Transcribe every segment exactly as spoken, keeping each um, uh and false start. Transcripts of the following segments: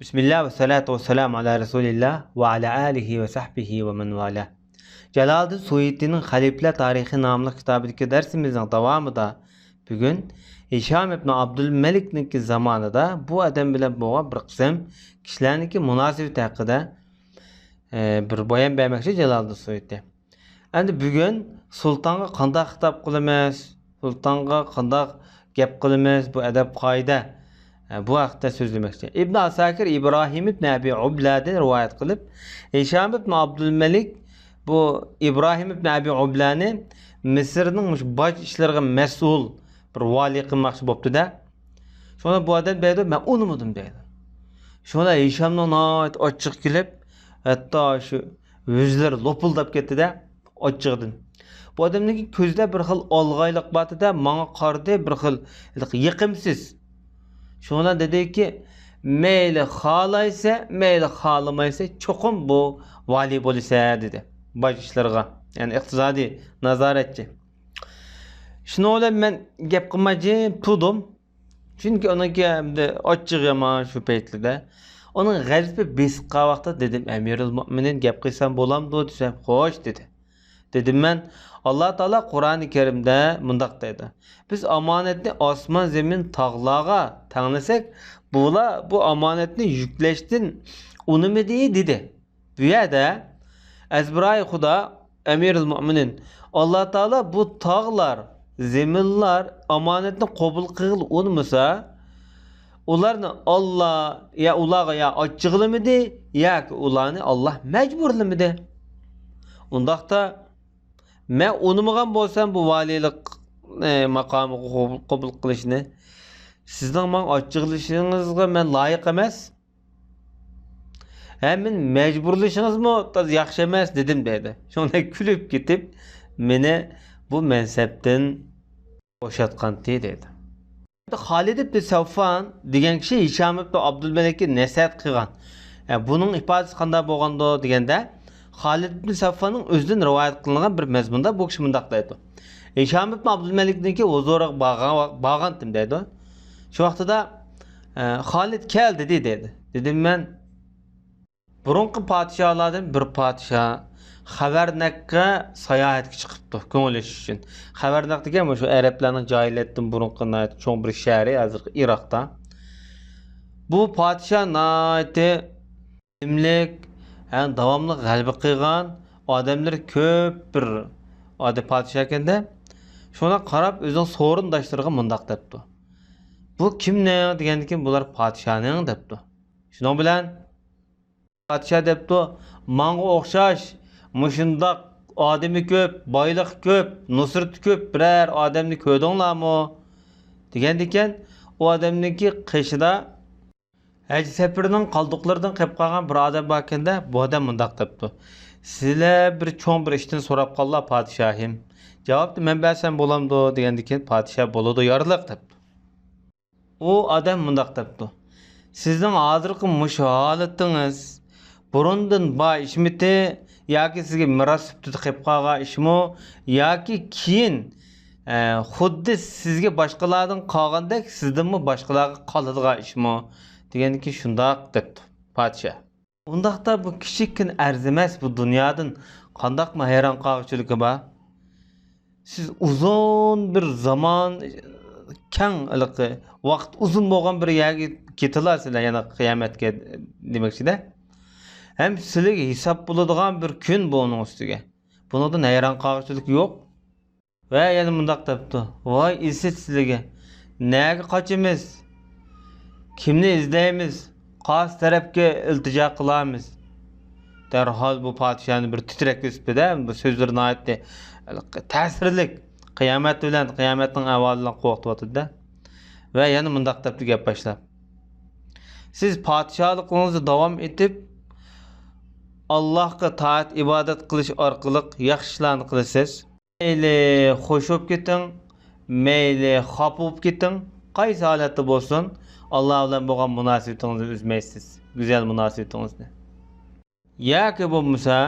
بىسمىللا ۋەسسالاتۇ ۋەسسالامۇ ئالا رەسۇلىللا ۋە ئالا ئالىھى ۋە سەھبىھى ۋە مەن ۋالا. جالالىدىن سۇيۇتىنىڭ خەلىپىلەر تارىخى ناملىق كىتابىدىكى دەرسىمىزنىڭ داۋامىدا بۈگۈن ھىشام ئىبن ئابدۇلمەلىكنىڭكى زامانىدا بۇ ئادەم بىلەن بولغان بىر قىسىم كىشىلەرنىڭكى مۇناسىۋىتى ھەققىدە، ئە، بىر بايان بەرمەكچى جالالىدىن سۇيۇتى. ئەمدى بۈگۈن سۇلتانغا قانداق خىتاب قىلىمىز؟ سۇلتانغا قانداق گەپ قىلىمىز؟ بۇ ئەدەپ قائىدە، ئە، بۇ ھەقتە سۆزلىمەكچى. ئىبن ئاساكىر ئىبراھىم ئىبن ئەبى ئۇبلەدىن رىۋايەت قىلىپ، ھىشام ئىبن ئابدۇلمەلىك بۇ ئىبراھىم ئىبن ئەبى ئۇبلەنى مىسىرنىڭ مۇشۇ باج ئىشلىرىغا مەسئۇل بىر ۋالىي قىلماقچى بوپتۇ-دە. شۇڭا بۇ ئادەم دەيدۇ، مەن ئۇنىمىدىم دەيدۇ. شۇڭا ھىشامنىڭ ناھايىتى ئاچچىقى كېلىپ، ھەتتا شۇ يۈزلىرى لوپۇلداپ كەتتى-دە، ئاچچىقىدىن. بۇ ئادەمنىڭكى كۆزىدە بىر خىل ئالغايلىق بار ئىدى-دە، ماڭا قارىدى، بىر خىل يېقىمسىز. شۇڭا دېدىكى، مەيلى خالايسە، مەيلى خالىمايسە، چوقۇم بۇ ۋالىي بولىسە، دېدى. باج ئىشلىرىغا، يەنى ئىقتىسادىي نازارەتچى. شۇنىڭ بىلەن مەن گەپ قىلماي جىم تۇردۇم. چۈنكى ئۇنىڭكى ئەمدى ئاچچىقى يامان شۇ پەيتلىدە. ئۇنىڭ غەزىپى بېسىپ قالغان ۋاقىتتا دېدىم، ئەمىرۇل مۆمىنىن، گەپ قىلسام بولامدۇ دېسەم، خوش دېدى. دېدىم مەن، ئاللا تائالا قۇرئانى كەرىمدە مۇنداق دەيدۇ، بىز ئامانەتنى ئاسمان، زېمىن، تاغلارغا تەڭلىسەك، بۇلار بۇ ئامانەتنى يۈكلەشتىن ئۇنىمىدى دېدى. بۇ يەردە ئەزبىرايى خۇدا، ئەمىرۇل مۆمىنىن، ئاللا تائالا بۇ تاغلار، زېمىنلار ئامانەتنى قوبۇل قىلغىلى ئۇنىمىسا، ئۇلارنى ئاللا يا ئۇلارغا يا ئاچچىقلىمىدى، ياكى ئۇلارنى ئاللا مەجبۇرلىمىدى. ئۇنداقتا مەن ئۇنىمىغان بولسام بۇ ۋالىيلىق، ئە، ماقامىغا قوبۇل، قوبۇل قىلىشنى، سىزنىڭ ماڭا ئاچچىقلىشىڭىزغا مەن لايىق ئەمەس. ھە، مېنى مەجبۇرلىشىڭىزمۇ تازا ياخشى ئەمەس دېدىم دەيدۇ. شۇڭا كۈلۈپ كېتىپ، مېنى بۇ مەنسەپتىن بوشاتقانتى دەيدۇ. خالىد ئىبن سەفۋان دېگەن كىشى ھىشام ئىبن ئابدۇلمەلىككە نەسىھەت قىلغان. ھە، بۇنىڭ ئىپادىسى قانداق بولغاندۇ دېگەندە، خالىد ئىبن سەفۋاننىڭ ئۆزىدىن رىۋايەت قىلىنغان بىر مەزمۇندا بۇ كىشى مۇنداق دەيدۇ. ھىشام ئىبن ئابدۇلمەلىكنىڭكى ھۇزۇرىغا بارغان، بارغانتىم دەيدۇ. شۇ ۋاقتىدا، ئە، خالىد كەلدى دېدى. دېدىم مەن، بۇرۇنقى پادىشاھلاردىن بىر پادىشاھ خەۋەرنەككە ساياھەتكە چىقىپتۇ، كۆڭۈل ئېچىش ئۈچۈن. خەۋەرنەك دېگەن مۇشۇ ئەرەبلەرنىڭ جاھىلىيەتتىن بۇرۇنقى ناھايىتى چوڭ بىر شەھىرى، ھازىرقى ئىراقتا. بۇ پادىشاھ ناھايىتى بىلىملىك ھەم داۋاملىق غەلىبە قىلغان، ئادەملىرى كۆپ بىر ئاددىي پادىشاھ ئىكەن-دە. شۇڭا قاراپ ئۆزىنىڭ سورۇنداشلىرىغا مۇنداق دەپتۇ. بۇ كىمنىڭ دېگەندىكىن بۇلار پادىشاھنىڭ دەپتۇ. شۇنىڭ بىلەن پادىشاھ دەپتۇ، ماڭا ئوخشاش مۇشۇنداق ئادىمى كۆپ، بايلىقى كۆپ، نۇسرىتى كۆپ بىرەر ئادەمنى كۆردۈڭلارمۇ؟ دېگەندىكىن ئۇ ئادەمنىڭكى قېشىدا ھەج سەپىرىنىڭ قالدۇقلىرىدىن قېلىپ قالغان بىر ئادەم باركەن-دە، بۇ ئادەم مۇنداق دەپتۇ، سىلەر بىر چوڭ بىر ئىشتىن سوراپ قاللا پادىشاھىم. جاۋابنى مەن بەرسەم بولامدۇ؟ دېگەندىكىن پادىشاھ بولىدۇ يارلىق دەپتۇ. ئۇ ئادەم مۇنداق دەپتۇ، سىزنىڭ ھازىرقى مۇشۇ ھالىتىڭىز بۇرۇندىن بار ئىشمىتى ياكى سىزگە مىراس سۈپىتىدە قېلىپ قالغان ئىشمۇ ياكى كېيىن، ئە، خۇددى سىزگە باشقىلاردىن قالغاندەك سىزدىنمۇ باشقىلارغا قالىدىغان ئىشمۇ؟ دېگەندىكىن شۇنداق دەپتۇ پادىشاھ. ئۇنداقتا بۇ كىچىككىنە ئەرزىمەس بۇ دۇنيادىن قانداقمۇ ھەيران قالغۇچىلىكى بار؟ سىز ئۇزۇن بىر زامان، كەڭ ھېلىقى ۋاقىت ئۇزۇن بولغان بىر يەرگە كېتىلارسىلەر، يەنە قىيامەتكە دېمەكچىدە. ھەم سىلىگە ھېساب بولىدىغان بىر كۈن بۇ ئۇنىڭ ئۈستىگە. بۇنىڭدىن ھەيران قالغۇچىلىك يوق. ۋە يەنە مۇنداق دەپتۇ، ۋاي ئىسىت سىلىگە! نەگە قاچىمىز؟ كىمنى ئىزدەيمىز؟ قايسى تەرەپكە ئىلتىجا قىلارمىز؟ دەرھال بۇ پادىشاھنى بىر تىترەك ئۈزۈپتۇ-دە، بۇ سۆزلىرى ناھايىتى تەسىرلىك، قىيامەت بىلەن، قىيامەتنىڭ ئەھۋالى بىلەن قورقۇتۇۋاتىدۇ-دە. ۋە يەنە مۇنداق دەپتۇ گەپ باشلاپ، سىز پادىشاھلىقىڭىزنى داۋام ئېتىپ، ئاللاھقا تائەت ئىبادەت قىلىش ئارقىلىق ياخشى ئىشلارنى قىلىسىز. مەيلى خوش بولۇپ كېتىڭ، مەيلى خاپا بولۇپ كېتىڭ، قايسى ھالەتتە بولسۇن، ئاللا بىلەن بولغان مۇناسىۋىتىڭىزنى ئۈزمەيسىز، گۈزەل مۇناسىۋىتىڭىزنى. ياكى بولمىسا،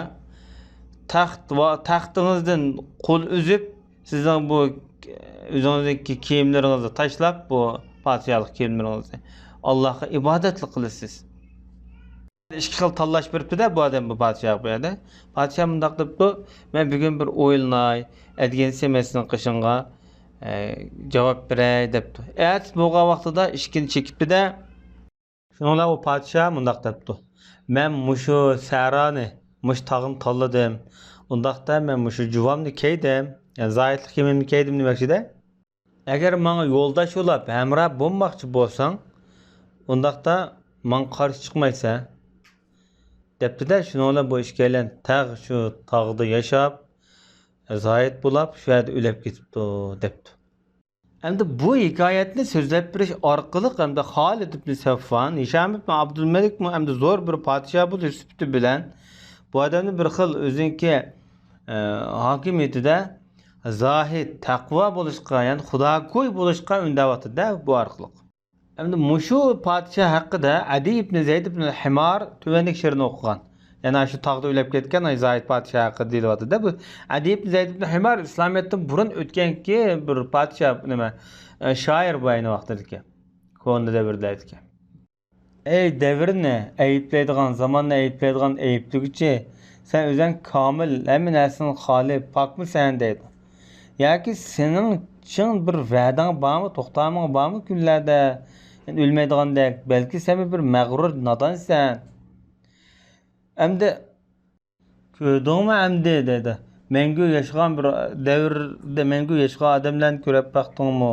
تەخت ۋە تەختىڭىزدىن قول ئۈزۈپ، سىزنىڭ بۇ ئۆزىڭىزنىڭكى كىيىملىرىڭىزنى تاشلاپ، بۇ پادىشاھلىق كىيىملىرىڭىزنى، ئاللاھقا ئىبادەتلا قىلىسىز. ئىككى خىل تاللاش بېرىپتۇ-دە بۇ ئادەم بۇ پادىشاھقا بۇ يەردە. پادىشاھ مۇنداق دەپتۇ، مەن بۈگۈن بىر ئويلىناي، ئەتىگەنسى مەن سېنىڭ قېشىڭغا، ئە، جاۋاب بېرەي دەپتۇ. ئەتىسى بولغان ۋاقتىدا ئىشىكنى چېكىپتۇ-دە. شۇنىڭ بىلەن ئۇ پادىشاھ مۇنداق دەپتۇ، مەن مۇشۇ سەھرانى، مۇشۇ تاغنى تاللىدىم. ئۇنداقتا مەن مۇشۇ جۇۋامنى كىيدىم، يەنى زاھىتلىق كىيىمىمنى كىيدىم دېمەكچىدە. ئەگەر ماڭا يولداش بولاپ ھەمراھ بولماقچى بولساڭ، ئۇنداقتا ماڭا قارشى چىقمايسەن، دەپتۇ-دە. شۇنىڭ بىلەن بۇ ئىككىيلەن تەغ شۇ تاغدا ياشاپ، زاھىت بولاپ، شۇ يەردە ئۆلۈپ كېتىپتۇ، دەپتۇ. ئەمدى بۇ ھېكايەتنى سۆزلەپ بېرىش ئارقىلىق ئەمدى خالىد ئىبن سەفۋان، ھىشام ئىبن ئابدۇلمەلىكمۇ ئەمدى زور بىر پادىشاھ بولۇش سۈپىتى بىلەن بۇ ئادەمنى بىر خىل ئۆزىنىڭكى، ئە، ھاكىمىيىتىدە زاھىد، تەقۋا بولۇشقا، يەنى خۇداكوي بولۇشقا ئۈندەۋاتىدۇ-دە بۇ ئارقىلىق. ئەمدى مۇشۇ پادىشاھ ھەققىدە ئەدىي ئىبن زەيد ئىبن ھىمار تۆۋەندىكى شېئىرنى ئوقۇغان. يەنى شۇ تاغدا ئۆلۈپ كەتكەن زاھىد پادىشاھ ھەققىدە دېيىلىۋاتىدۇ-دە. بۇ ئەدىي ئىبن زەيد ئىبن ھىمار ئىسلامىيەتتىن بۇرۇن ئۆتكەنكى بىر پادىشاھ، نېمە، ئە، شائىر بۇ ئەينى ۋاقتىدىكى. كونا دەۋرلەردىكى. ئەي دەۋرنى ئەيىبلەيدىغان، زاماننى ئەيىبلەيدىغان ئەيىبلىگۈچى، سەن ئۆزۈڭ كامىل، ھەممە نەرسىدىن خالىي، پاكمۇ سەن دەيدۇ. ياكى سېنىڭ چىڭ بىر ۋەدەڭ بارمۇ، توختامىڭ بارمۇ كۈنلەردە؟ يەنى ئۆلمەيدىغاندەك، بەلكى سەن بىر مەغرۇر، نادانسەن. ئەمدى كۆردۈڭمۇ ئەمدى دەيدۇ. مەڭگۈ ياشىغان بىر دەۋردە مەڭگۈ ياشىغان ئادەملەرنى كۆرۈپ باقتىڭمۇ؟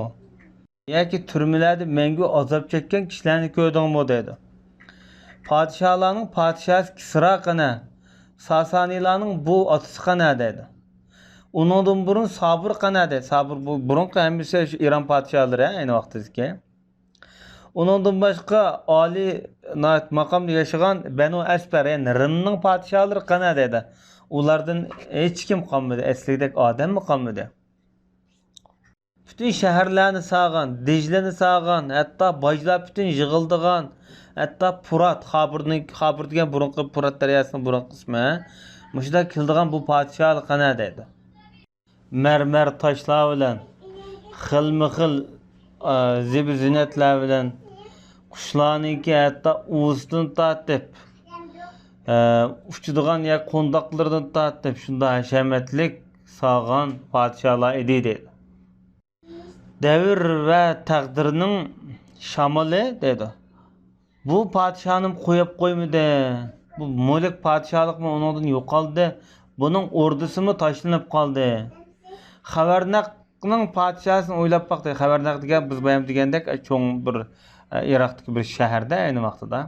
ياكى تۈرمىلەردە مەڭگۈ ئازاب چەككەن كىشىلەرنى كۆردۈڭمۇ دەيدۇ. پادىشاھلارنىڭ پادىشاھى كىسرا قېنى؟ ساسانىيلارنىڭ بۇ ئاتىسى قېنى دەيدۇ. ئۇنىڭدىن بۇرۇن سابۇر قېنى دەيدۇ. سابۇر بۇ بۇرۇنقى ھەممىسى شۇ ئىران پادىشاھلىرى ئەينى ۋاقتىدىكى. ئۇنىڭدىن باشقا ئالىي ناھايىتى ماقامدا ياشىغان بەنۇ ئەسپەر، يەنى رىمنىڭ پادىشاھلىرى قېنى دەيدۇ. ئۇلاردىن ھېچكىم قالمىدى، ئەسلىدەك ئادەممۇ قالمىدى. پۈتۈن شەھەرلەرنى سالغان، دىجلىنى سالغان، ھەتتا باجلار پۈتۈن يىغىلىدىغان، ھەتتا پۇرات، خابۇرنىڭ، خابۇر دېگەن بۇرۇنقى پۇرات دەرياسىنىڭ بۇرۇنقى ئىسمى، مۇشۇنداق كېلىدىغان بۇ پادىشاھلار قېنى دەيدۇ. مەرمەر تاشلار بىلەن، خىلمۇ خىل، ئا، زىبۇ زىننەتلەر بىلەن، قۇشلارنىڭكى ھەتتا ئۇۋىسىدىن تارتىپ، ئا، ئۇچىدىغان يەر قونداقلىرىدىن تارتىپ، شۇنداق ھەشەمەتلىك سالغان پادىشاھلار ئىدى دەيدۇ. دەۋر ۋە تەقدىرنىڭ شامىلى دەيدۇ. بۇ پادىشاھنىمۇ قويۇپ قويمىدى. بۇ مۈلۈك پادىشاھلىقمۇ ئۇنىڭدىن يوقالدى. بۇنىڭ ئوردىسىمۇ تاشلىنىپ قالدى. خەۋەرنەقنىڭ پادىشاھىنى ئويلاپ باقتى. خەۋەرنەق دېگەن بىز بايام دېگەندەك چوڭ بىر، ئە، ئىراقتىكى بىر شەھەردە ئەينى ۋاقتىدا.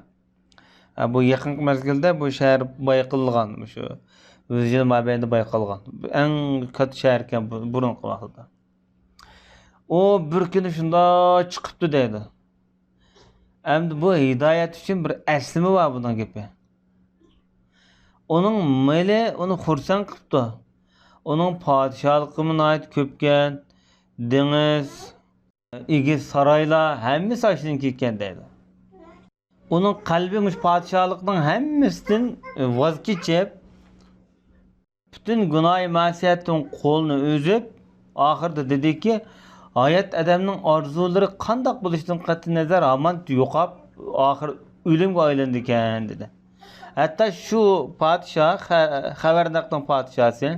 ئە، بۇ يېقىنقى مەزگىلدە بۇ شەھەر بايقىلغان، مۇشۇ يۈز يىل مابەينىدە بايقالغان. ئەڭ كاتتا شەھەر ئىكەن بۇ، بۇرۇنقى ۋاقىتتا. ئۇ بىر كۈنى شۇنداق چىقىپتۇ دەيدۇ. ئەمدى بۇ ھىدايەت ئۈچۈن بىر ئەسلىمە بار بۇنىڭ گېپى. ئۇنىڭ مېلى ئۇنى خۇرسەن قىپتۇ. ئۇنىڭ پادىشاھلىقىمۇ ناھايىتى كۆپكەن، دېڭىز، ئېگىز سارايلار ھەممىسى ئاشۇنىڭكى ئىكەن دەيدۇ. ئۇنىڭ قەلبى مۇشۇ پادىشاھلىقنىڭ ھەممىسىدىن ۋاز كېچىپ، پۈتۈن گۇناھى مەسىيەتتىن قولىنى ئۈزۈپ، ئاخىرىدا دېدىكى، ھايات ئادەمنىڭ ئارزۇلىرى قانداق بولۇشىدىن قەتئىينەزەر ھامان يوقاپ، ئاخىر ئۆلۈمگە ئايلىنىدىكەن، دېدى. ھەتتا شۇ پادىشاھ، خە-، خەۋەرنەقنىڭ پادىشاھى،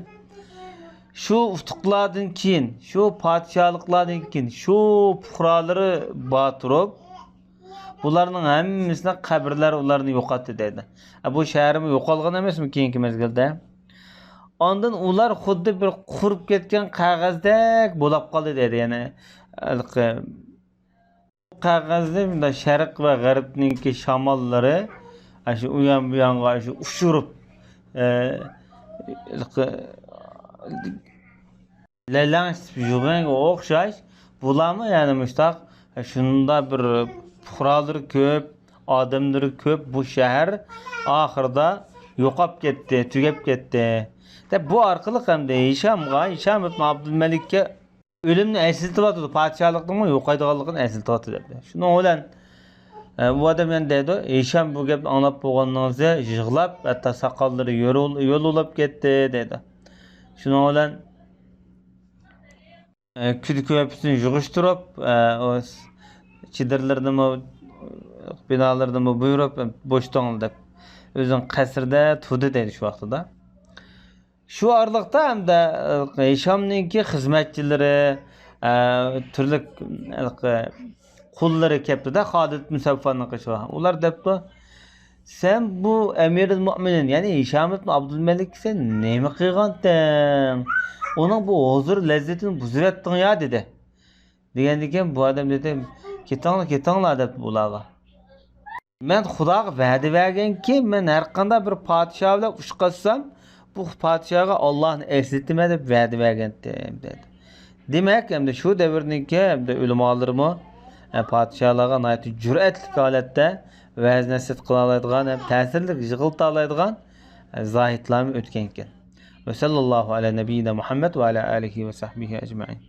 شۇ ئۇتۇقلاردىن كېيىن، شۇ پادىشاھلىقلاردىن كېيىن، شۇ پۇقرالىرى بار تۇرۇپ، بۇلارنىڭ ھەممىسىنىڭ قەبرىلەر ئۇلارنى يوقاتتى دەيدۇ. ئە، بۇ شەھەرمۇ يوقالغان ئەمەسمۇ كېيىنكى مەزگىلدە؟ ئاندىن ئۇلار خۇددى بىر قۇرۇپ كەتكەن قەغەزدەك بولاپ قالدى دەيدۇ. يەنى، ھېلىقى قەغەزنى مۇنداق شەرق ۋە غەربنىڭكى شاماللىرى، ئاشۇ ئۇيان بۇيانغا ئاشۇ ئۇچۇرۇپ، ئە، ھېلىقى لەلەڭشىتىپ يۈرگەنگە ئوخشاش، بۇلارمۇ يەنە مۇشتاق، شۇنداق بىر پۇقرالىرى كۆپ، ئادەملىرى كۆپ بۇ شەھەر ئاخىرىدا يوقاپ كەتتى، تۈگەپ كەتتى، دەپ بۇ ئارقىلىق ئەمدى ھىشامغا، ھىشام ئىبن ئابدۇلمەلىككە ئۆلۈمنى ئەسلىتىۋاتىدۇ، پادىشاھلىقنىڭمۇ يوقايدىغانلىقىنى ئەسلىتىۋاتىدۇ دەيدۇ. شۇنىڭ بىلەن، ئە، بۇ ئادەم يەنە دەيدۇ، ھىشام بۇ گەپنى ئاڭلاپ بولغاندىن كېيىن يىغلاپ، ھەتتا ساقاللىرى يول-، يول بولاپ كەتتى دەيدۇ. شۇنىڭ بىلەن، ئە، كۈدە كۆرپىسىنى يىغىشتۇرۇپ، ئە، ئۇ س-، چېدىرلىرىنىمۇ، بىنالىرىنىمۇ بۇيرۇپ، بوشىتىڭلار دەپ. ئۆزىنىڭ قەسرىدە تۇردى دەيدۇ شۇ ۋاقتىدا. شۇ ئارىلىقتا ھەمدە، ئە، ھىشامنىڭكى خىزمەتچىلىرى، ئە، تۈرلۈك، ھېلىقى قۇللىرى كەپتۇ-دە، خالىد ئىبن سەفۋاننىڭ قېشىغا. ئۇلار دەپتۇ، «سەن بۇ ئەمىرۇل مۆمىنىن، يەنى ھىشام ئىبن ئابدۇلمەلىككە سەن نېمە قىلغانتىڭ؟ ئۇنىڭ بۇ ھۇزۇر لەززىتىنى بۇزۇۋەتتىڭ يا؟» دېدى. دېگەندىكىن بۇ ئادەم دېدى، «كېتىڭلار، كېتىڭلار» دەپتۇ ئۇلارغا. «مەن خۇداغا ۋەدە بەرگەنكى، مەن ھەر قانداق بىر پادىشاھ بىلەن ئۇچراشسام، بۇ پادىشاھقا ئاللاھنى ئەسلىتىمەن دەپ ۋەدە بەرگەنتىم» دېدى. دېمەك، ئەمدى شۇ دەۋرنىڭكى ئەمدى ئۆلىمالىرىمۇ، ئە، پادىشاھلارغا ناھايىتى جۈرئەتلىك ھالەتتە ۋەز-نەسىھەت قىلالايدىغان ھەم تەسىرلىك يىغلىتالايدىغان، ئە، زاھىدلارمۇ ئۆتكەنىكەن. ۋەسەللاللاھۇ ئەلە نەبىييىنا مۇھەممەد ۋە ئەلە ئالىھى ۋە سەھبىھى ئەجمەئىن.